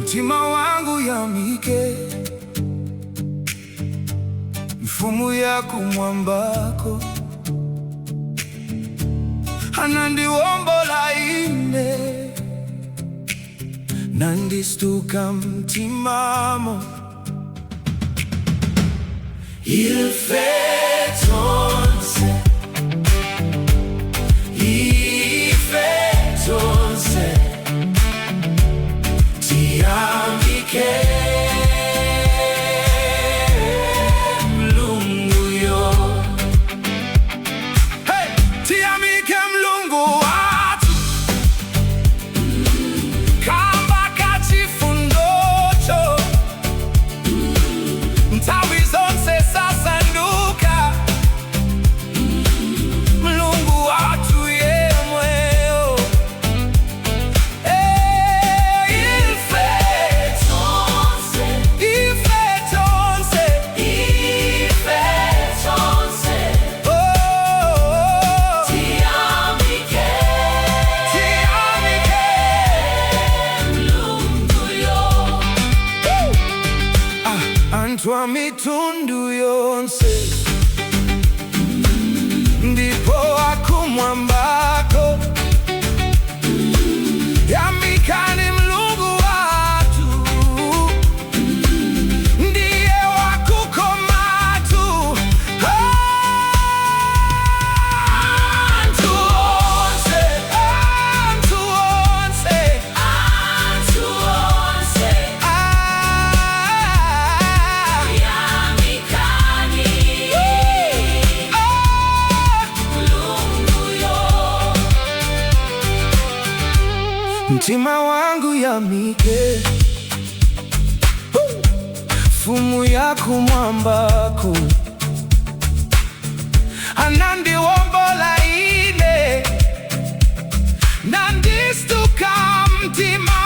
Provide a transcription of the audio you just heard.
Mtima wangu yamike mfumu yakumwambako, anandiwombola ine, nandistuka mtimamo. Ife tonse, ife tonse, tiyamike Mlunguyo. Hey! Tiyamike Mlungu watu kamba kachifundocho, nthawi zonse sasanduka, Mlungu watu yemweyo. Hey, ife Tonse, ife tonse, ife tonse, oh, oh, oh. Tiyamike Tiyamike Mlunguyo. Ah, anthu a mitundu yonse ndipo akumwambako, yamikani Mlungu watu, ndiye wakukomatu. Anthu onse, anthu onse, Anthu onse, ah, yamikani ah. Mlunguyo. Mtima wangu yamike mfumu yakumwambako, anandiwombola ine, nandistuka mtima.